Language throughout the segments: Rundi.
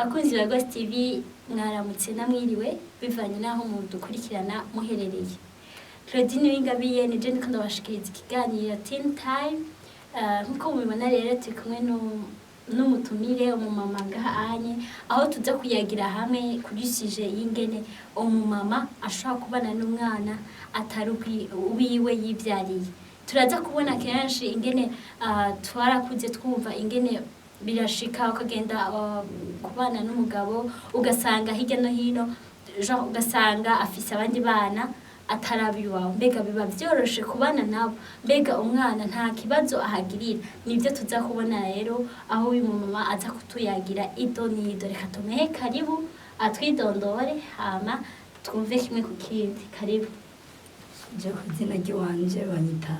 Bakunzi ba Ghost TV, mwaramutse namwiriwe bivanye n'aho mudukurikirana muherereye. Claudine Uwingabiye ni je ndiko ndabashikiriza ikiganiro Teen Time. Nkuko mubibona rero, turi kumwe n'umutumire, umumama ngaha anye, aho tuza kuyagira hamwe kuri sujet y'ingene umumama ashobora kubana n'umwana atari uwiwe yivyariye. Turaza kubona kenshi ingene twarakuze twumva ingene birashika ukagenda kubana n'umugabo, ugasanga hirya no hino, genre ugasanga afise abandi bana atari iwawe. Mbega biba vyoroshe kubana nabo? Mbega umwana nta kibazo ahagirira? Nivyo tuza kubona rero, aho uyu mumama aza kutuyagira ido n'ido. Reka tumuhe karibu, atwidondore, hama twumve kimwe ku kindi. Karibu. Je ku izina ry'iwanje banyita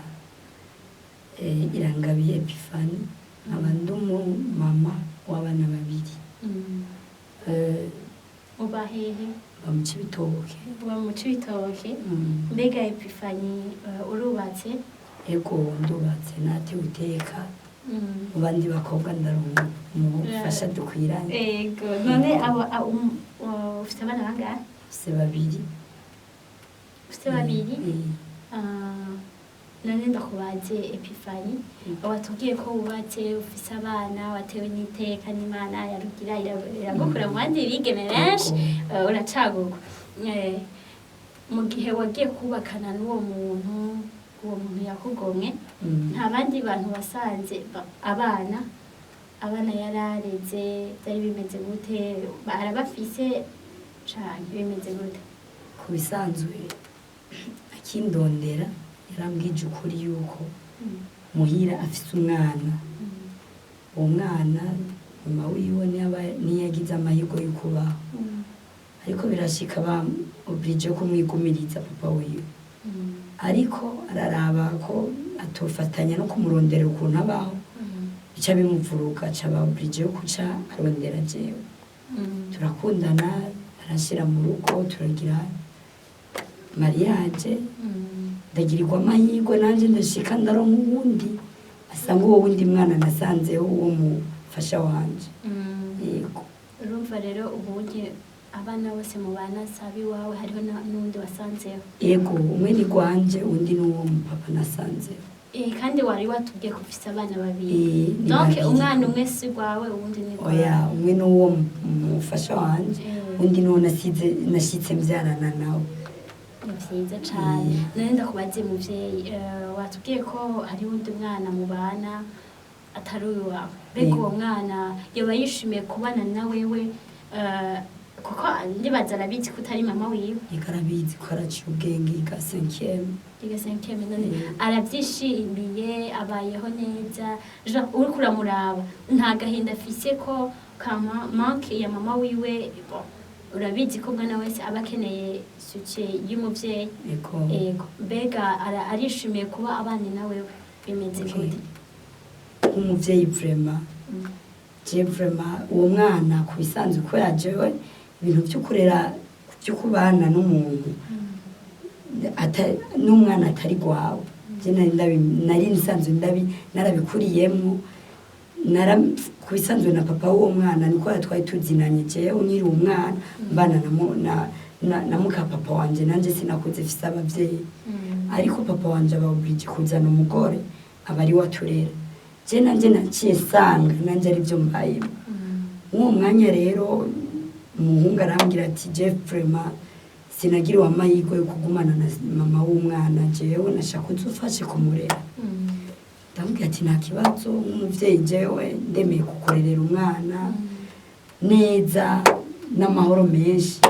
Irangabiye Epiphanie, nkaba ndi umumama w'abana babiri. Uba hehe? Mba mu Cibitoke. Uba mu Cibitoke. Mbega Epiphanie, urubatse? Ego, ndubatse, natewe iteka mu bandi bakobwa, ndaronka umufasha dukwiranye. Ego, none abo ufite abana bangahe? Mfise babiri. Ufite babiri? Eh. Ah, none ndakubaze Epiphanie, watubwiye ko wubatse, ufise abana, watewe n'iteka n'Imana yarugira iragukura mu bandi bigeme benshi, uracagurwa. Mu gihe wagiye kubakana n'uwo muntu, uwo muntu yakugomwe, nta bandi bantu wasanze, abana yarareze, byari bimeze gute? Arabafise canke bimeze gute? Ku bisanzwe akindondera yarambwije ukuri yuko muhira afise umwana. Uwo mwana mama wiwe niyo yagize amahirwe yo kubaho, ariko birashika ba obligé kumwigumiriza papa wiwe, ariko araraba ko atofatanya no kumurondera ukuntu abaho, bica bimuvuruga, aca aba obligé yo kuca arondera jewe. Turakundana, arashira mu rugo, turagira mariage, ndagirirwa amahirwe nanje ndashika ndaronka uwundi asanga uwo wundi mwana nasanzeho uwo mufasha wanje. Yego. Urumva rero ubuye abana bose mubana saba iwawe, hariho n'uwundi wasanzeho? Yego, umwe ni gwanje, undi ni uwo mupapa nasanzeho. Kandi wari watubwiye ko ufise abana babiri? Eh, ni Donc babiri. umwana umwe si gwawe, uwundi ni gwawe? Oya, umwe ni uwo mufasha wanje, undi ni uwo nasize nashitse mbyarana nawe. Ni vyiza cane. None ndakubaze muvyeyi, watubwiye ko hari uwundi mwana mubana atari uwawe. Mbega uwo mwana yoba yishimiye kubana na wewe? Kuko ndibaza arabizi ko utari mama wiwe. Yego, arabizi ko araciye ubwenge, yiga cinquième. Yiga cinquième. None aravyishimiye, abayeho neza? Genre uriko uramuraba nta gahinda afise ko kama manque ya mama wiwe? Bon, urabizi ko umwana wese aba akeneye soutien y'umuvyeyi. Yego. Ego, mbega arishimiye kuba abana na wewe, bimeze gute? Nk'umuvyeyi vraiment, je vraiment uwo mwana ku bisanzwe ko yajewe ibintu vyo kurera, vyo kubana n'umuntu n'umwana atari gwawe, je nari nsanzwe ndabi narabikuriyemwo. Ku bisanzwe na papa w'uwo mwana niko twari tuzinanye. Jewe nkiri umwana mbana na muka papa wanje, nanje sinakuze mfise abavyeyi, ariko papa wanje aba obligé kuzana umugore aba ari we aturera. Je nanje naciye nsanga nanje arivyo mbayemo. Mw'uwo mwanya rero umuhungu arambwira ati: "Je vraiment sinagiriwe amahirwe yo kugumana na mama w'umwana, jewe nashaka uze ufashe kumurera." Ndamubwira ati: "Nta kibazo, nk'umuvyeyi jewe ndemeye kukurerera umwana neza n'amahoro menshi."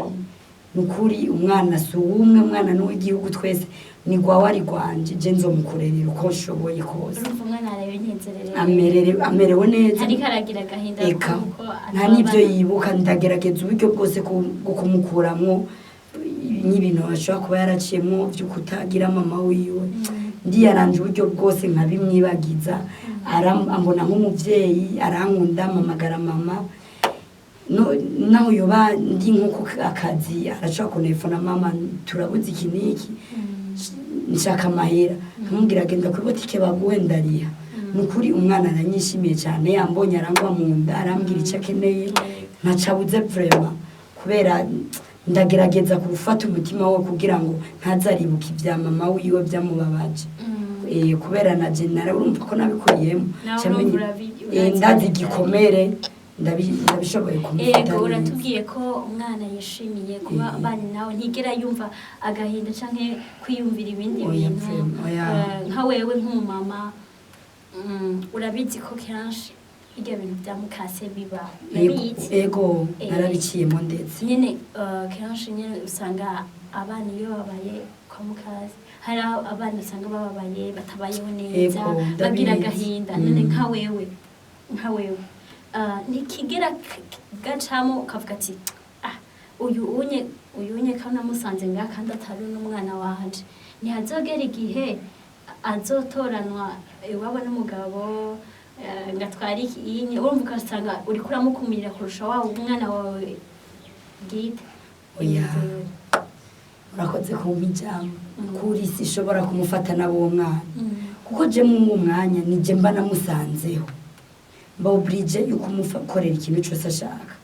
Ni ukuri umwana si uw'umwe, umwana ni uw'igihugu twese, ni gwawe ari gwanje, je nzomukurerera uko nshoboye kose. Urumva umwana arabinezererewe? Amerewe neza. Ariko aragira agahinda Eka, kuko nta n'ibyo atabana. yibuka. Ndagerageza uburyo bwose bwo kumukuramwo n'ibintu ashobora kuba yaraciyemwo vyo kutagira mama wiwe. Ndiyaranje uburyo bwose nkabimwibagiza. Ambona nk'umuvyeyi, arankunda, mpamagara mama. No, naho yoba ndi nko ku akazi, arashobora kuntelefona: "Mama, turabuze iki n'iki, nshaka amahera." Nkamubwira: "Genda kuri botike baguhe, ndariha." Ni ukuri umwana aranyishimiye cyane, yambonye arangwa mu nda, arambwira icyo akeneye. Ntacabuze vraiment, kubera ndagerageza gufata umutima we kugira ngo ntazaribuka ibya mama wiwe byamubabaje. Kubera naje urumva ko nabikuriyemo. Nawe Nca urumva urazi ndazi neza. Igikomere ndabishoboye kumufata Ego. neza. Uratubwiye ko umwana yishimiye kuba abana nawe, ntigera yumva agahinda canke kwiyumvira ibindi Oya, bintu. vraiment, oya. Nka wewe nk'umumama, urabizi ko kenshi ibyo bintu bya mukase biba, urabizi? Ego. Narabiciyemo ndetse. Nyene kenshi nyene usanga abana iyo babaye kwa mukase, hari aho abana usanga bababaye, batabayeho neza, Ego, bagira ndabizi. agahinda. None nka wewe ntikigera gacamo ukavuga ati: "Ah, uyu unye ko namusanze ngaha kandi atari n'umwana wanje, ntihazogera igihe azotoranwa iwabo n'umugabo, ngatwara iki inye?" Urumva ugasanga uriko uramukumira kurusha wa umwana wawe bwite. Oya. Urakoze kumpa ijambo. Kuri sishobora kumufata nabo uwo mwana, kuko je mw'uwo mwanya nije mba namusanzeho, mba obligé yuko umukorera ikintu cose ashaka.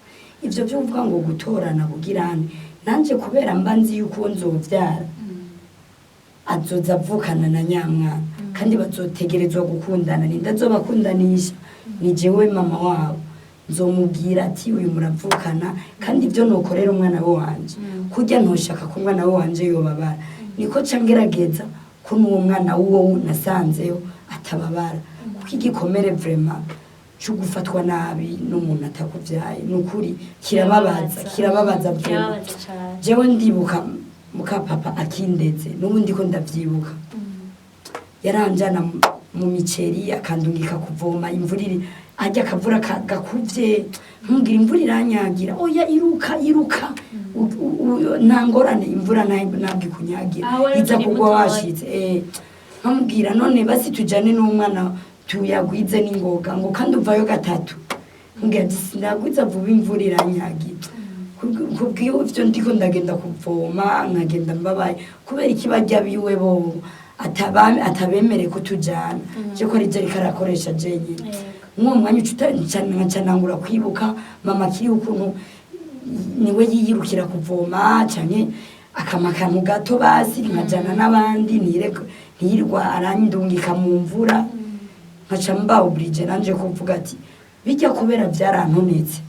Ivyo vyo kuvuga ngo gutorana kugirane nanje, kubera mba nzi yuko uwo nzovyara azoza avukana na nyamwana kandi bazotegerezwa gukundana, ninde azobakundanisha? Ni jewe mama wabo. Nzomubwira ati: "Uyu muravukana, kandi ibyo nukorera umwana we wanje kurya ntushaka ko umwana we wanje yobabara." Niko ca ngerageza ko n'uwo mwana w'uwo nasanzeho atababara, kuko igikomere vraiment cyo gufatwa nabi n'umuntu atakuvyaye, ni ukuri kirababaza, kirababaza vraiment. Kirababaza cane. Jewe ndibuka muka papa akindeze, n'ubu ndiko ndavyibuka, yaranjana mu miceri akandungika kuvoma, imvura iri ajya akavura gakuvye, nkumbwira imvura iranyagira: "Oya, iruka, iruka, nta ngorane, imvura ntabwo ikunyagira." Ah, wari Iza ukiri kugwa mutoya. washitse. Nkamubwira: "None basi tujane n'umwana tuyagwize n'ingoga." Ngo: "Kandi uvayo gatatu." Nkumbwira ati: "Sinagwiza vuba, imvura iranyagira." Kubw'iyo ivyo ndiko ndagenda kuvoma, nkagenda mbabaye kubera iki barya biwe bobo atabemereye ko tujana, je ko ari je ariko arakoresha jenyine. Mw'uwo mwanya nca nangura kwibuka mama akiriho, ukuntu niwe yiyirukira kuvoma canke akama akantu gato, basi nkajana n'abandi, ntiyirirwa arandungika mu mvura. Nkaca mba obligé nanje kuvuga ati: "Bijya kubera byarantonetse."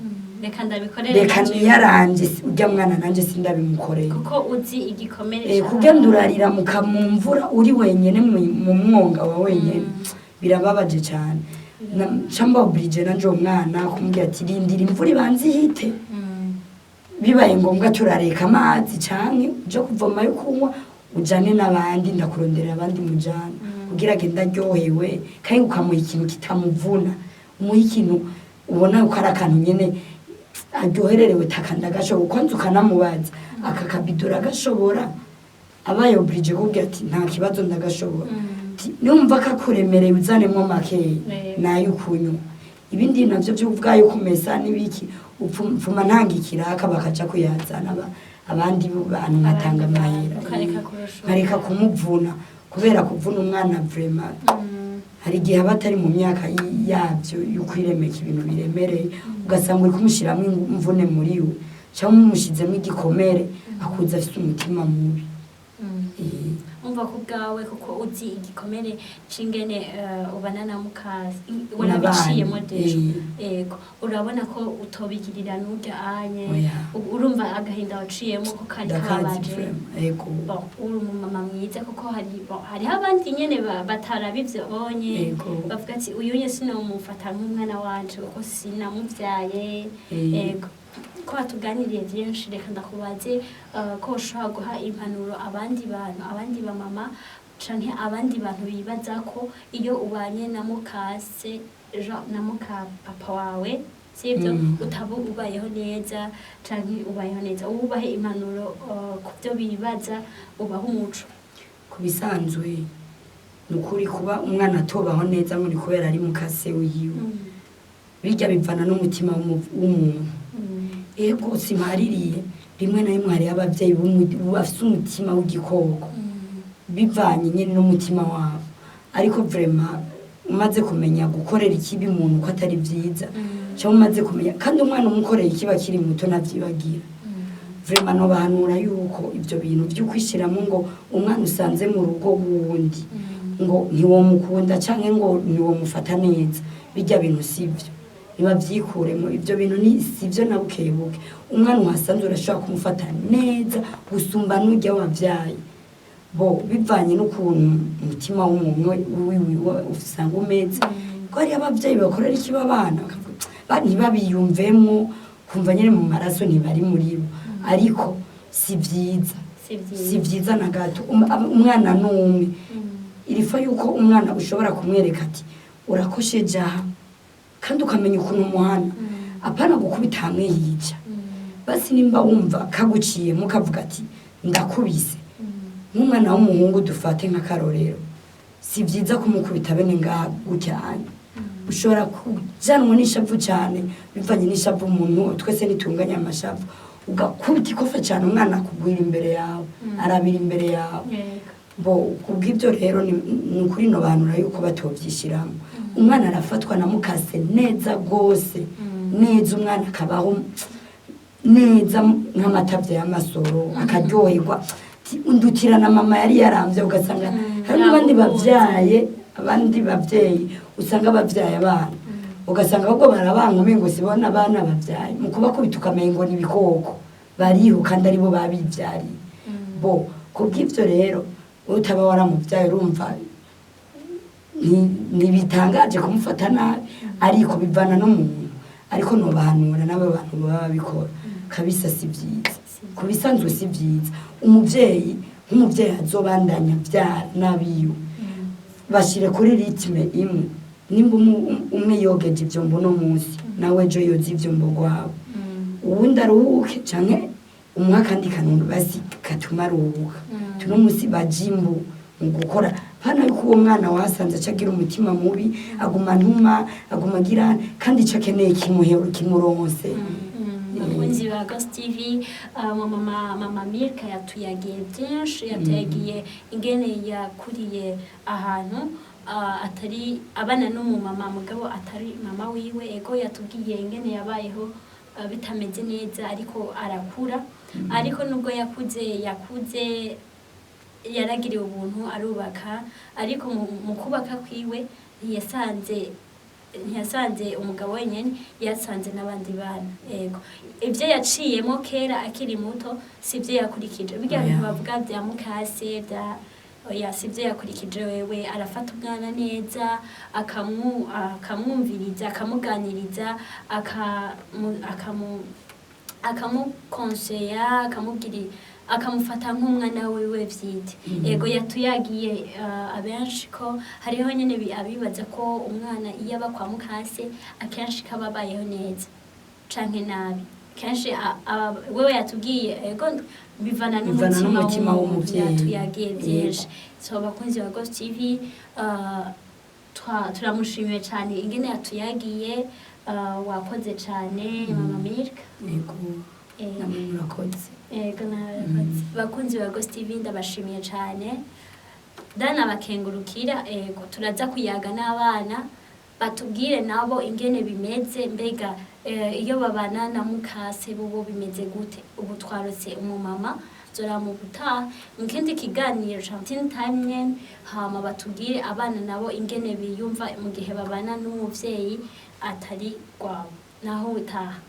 Reka ndabikorere. Reka nanje. Niyaranje urya mwana nanje sindabimukoreye. Kuko uzi igikomere Kugenda urarira mu mvura uri wenyene mu mwonga wa wenyene, birababaje cyane. Nca mba obligé nanje uwo mwana kumubwira ati: "Rindira imvura ibanze ihite, bibaye ngombwa turareka amazi canke uje kuvoma yo kunywa, ujane n'abandi, ndakurondera abandi mujana," kugira agende aryohewe. Kandi ukamuha ikintu kitamuvuna, umuha ikintu ubona ko ari akantu nyene aryohererewe, takanda agashobora kwanza, ukanamubaza: "Aka kabido uragashobora?" Abaye obligé kubwira ati: "Nta kibazo, ndagashobora." Ati: "Niwumva kakuremereye uzanemo makeya nayo ukunywa." Ibindi navyo vyo ubwayo kumesa n'ibiki, upfuma ntanga ikiraka bakaja kuyazana abandi bantu, nkatanga Abandi amahera. Ukareka kurusha. Nkareka kumuvuna, kubera kuvuna umwana vraiment, hari igihe aba atari mu myaka yavyo y'ukwiremeka ibintu biremereye, ugasanga uri kumushiramwo imvune muri we cyangwa umushizemo igikomere, akuza afite umutima mubi. Umva ko ubwawe, kuko uzi igikomere c'ingene ubana na mukasi, warabiciyemo déjà. Yego, urabona ko utobigirira n'urya anye. Oya. Urumva agahinda waciyemo ko kari Ndakazi kabaje. Vraiment, ego. Bon, uri umumama mwiza, kuko hari, bon, hariho abandi nyene batarabivyo bonye, bavuga ati: "Uyu nye sinamufata nk'umwana wanje kuko sinamuvyaye." Ego, ko watuganiriye byinshi, reka ndakubaze ko ushobora guha impanuro abandi bantu, abandi bamama canke abandi bantu bibaza ko iyo ubanye na mukase na muka papa wawe, sibyo, utaba ubayeho neza canke ubayeho neza, ubahe impanuro ku byo bibaza, ubahe umuco. Ku bisanzwe, ni ukuri, kuba umwana atobaho neza ngo ni kubera ari mukase wiwe, bijya bivana n'umutima w'umuntu. Ego, simpaririye, rimwe na rimwe hariho ababyeyi bafise umutima w'igikoko, bivanye nyine n'umutima wabo. Ariko vraiment, umaze kumenya gukorera ikibi umuntu ko atari byiza. Cyangwa umaze kumenya, kandi umwana umukoreye ikiba kiri muto ntavyibagira. Vraiment nobahanura yuko ibyo bintu byo kwishyiramo ngo umwana usanze mu rugo rw'uwundi ngo ntiwomukunda canke ngo ntiwomufata neza, bijya bintu sibyo, ntibavyikuremo. Ibyo bintu ni sibyo na buke buke. Umwana uhasanze urashobora kumufata neza gusumba n'ujya wabyaye, bo bivanye n'ukuntu umutima w'umuntu wiwe usanga umeze, ko hariyo ababyeyi bakorera ikiba abana bakavuga, ntibabiyumvemo, kumva nyine mu maraso ntibari muri bo, ariko si byiza. Si byiza. Si byiza na gato. Umwana ni umwe. Irifa yuko umwana ushobora kumwereka ati urakosheje aha, kandi ukamenya ukuntu umuhana, apana gukubita hamwe yica. Basi nimba wumva kaguciyemo ukavuga ati ndakubise, nk'umwana w'umuhungu dufate nk'akarorero, si byiza kumukubita bene ngaha gucyane. Ushobora kujanwa n'ishavu cyane, bivanye n'ishavu umuntu, twese nitunganya amashavu, ugakubita ikofa cyane, umwana akugwira imbere yawe, arabira imbere yawe. Bo kubw'ibyo rero ni ukuri nobanura yuko batobyishyiramo. Umwana arafatwa na mukase neza rwose, neza, umwana akabaho neza nk'amatavya y'amasoro, akaryoherwa. Ati, undutira na mama yari yaramvye. Ugasanga hari n'abandi yagukunze. Bavyaye, abandi bavyeyi usanga bavyaye abana, ugasanga ahubwo barabanka, umengo sibona abana bavyaye, mu kubakubita ukamengo ni ibikoko bariho, kandi aribo babivyariye. Bo kubw'ivyo rero utaba waramuvyaye, urumva ntibitangaje kumufata nabi, ariko bivana n'umuntu. Ariko nobahanura n'abo bantu baba babikora kabisa, si byiza. Ku bisanzwe si byiza. Umuvyeyi nk'umuvyeyi azobandanya avyara n'abiwe, bashire kuri rythme imwe. Nimba umwe yogeje ivyombo uno munsi, nawe ejo yoza ivyombo rwawe, uwundi aruhuke, canke umuha akandi kantu basi katuma aruhuka. Tuno munsi bajimbu mu gukora pana yuko uwo mwana wasanze aca agira umutima mubi, aguma ntuma, aguma agira, kandi ico akeneye kimuhe kimuronse. Bakunzi ba Ghost TV, mama Milka yatuyagiye byinshi, yatuyagiye ingene yakuriye ahantu atari abana n'umumama, mugabo atari mama wiwe. Ego, yatubwiye ingene yabayeho bitameze neza, ariko arakura. Ariko nubwo yakuze yaragiriwe ubuntu arubaka, ariko mu kubaka kwiwe ntiyasanze umugabo wenyine, yasanze n'abandi bana. Yego, ibyo yaciyemo kera akiri muto si ibyo yakurikije bijya bintu bavuga bya mukase bya oya, si ibyo yakurikije. Wewe arafata umwana neza, akamwumviriza, akamuganiriza, akamukonseya, akamubwira, akamufata nk'umwana wiwe vyite. Ego, yatuyagiye abenshi ko hariho nyene abibaza ko umwana iyo aba kwa mukase akenshi kaba abayeho neza canke nabi. Kenshi wewe yatubwiye, ego, bivana Bivana n'umutima n'umutima w'umuntu. w'umuvyeyi. Yatuyagiye byinshi. So bakunzi ba Ghost TV, turamushimiye cyane ingene yatuyagiye. Wakoze cyane, mama Milka. Yego. Namwe murakoze. Ego, nawe. Bakunzi ba Ghost TV, ndabashimiye cyane, danabakengurukira. Ego, turaza kuyaga n'abana batubwire nabo ingene bimeze, mbega iyo babana na mukase bobo bimeze gute. Ubu twarose umumama zora mu gutaha mu kindi kiganiro ca Teen Time nyene, hama batubwire abana nabo ingene biyumva mu gihe babana n'umuvyeyi atari rwabo. Naho utaha.